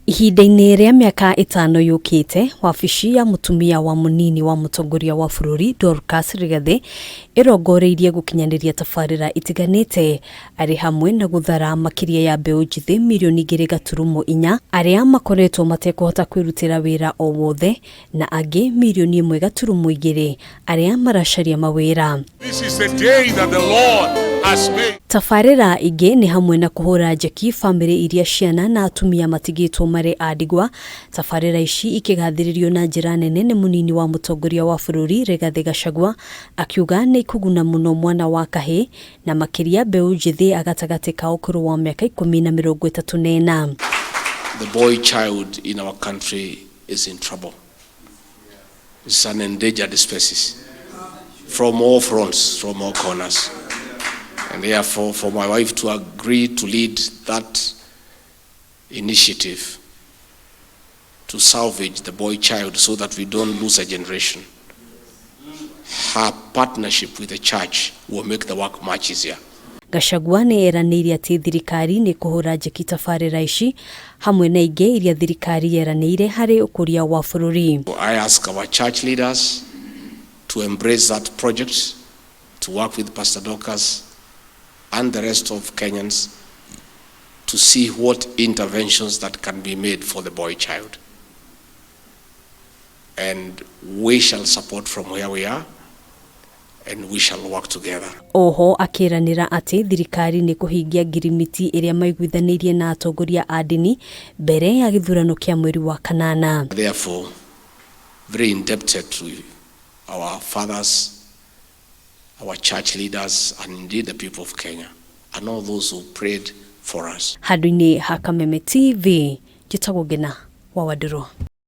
Ihinda-inĩ rĩa mĩaka ĩtano yũkĩte, wabici ya mũtumia wa mũnini wa mũtongoria wa bũrũri Dorcas Rigathĩ ĩrongoreirie gũkinyanĩria tabarĩra itiganĩte arĩ hamwe na gũthara makĩria ya mbeũ njĩthĩ mirioni 2.4 arĩa makoretwo matekũhota kwĩrutĩra wĩra o wothe na angĩ mirioni 1.2 arĩa maracaria mawĩra. This is the day that the Lord has made. Tabarĩra ingĩ nĩ hamwe na kũhũra njeki bamĩrĩ iria ciana na atumia matigĩtwo marĩ a ndigwa. Tabarĩra ici ikĩgathĩrĩrio na njĩra nene nĩ mũnini wa mũtongoria wa bũrũri Rigathĩ Gachagua akiuga nĩ ikũguna mũno mwana wa kahĩĩ na makĩria mbeũ njĩthĩ a gatagatĩ ka ũkũrũ wa mĩaka 10 na 34. The boy child in our country is in trouble. It's an endangered species from all fronts, from all corners. And therefore, for my wife to agree to lead that initiative to salvage the boy child so that we don't lose a generation, her partnership with the church will make the work much easier. Gachagua nĩ eranĩire atĩ thirikari nĩ kũhũra njeki tabarĩra ici hamwe na ingĩ iria thirikari yeranĩire harĩ ũkũria wa bũrũri. I ask our church leaders to embrace that project, to work with Pastor Dorcas and the rest of Kenyans to see what interventions that can be made for the boy child. And we shall support from where we are, and we shall work together. Oho akĩranĩra atĩ thirikari nĩ kũhingia ngirimiti ĩrĩa maiguithanĩirie na atongoria a ndini mbere ya gĩthurano kĩa mweri wa kanana. Therefore, very indebted to our fathers, our church leaders, and indeed the people of Kenya, and all those who prayed for us. Handũ-inĩ ha Kameme TV, njĩtagwo Ngena wa Wandũrũ.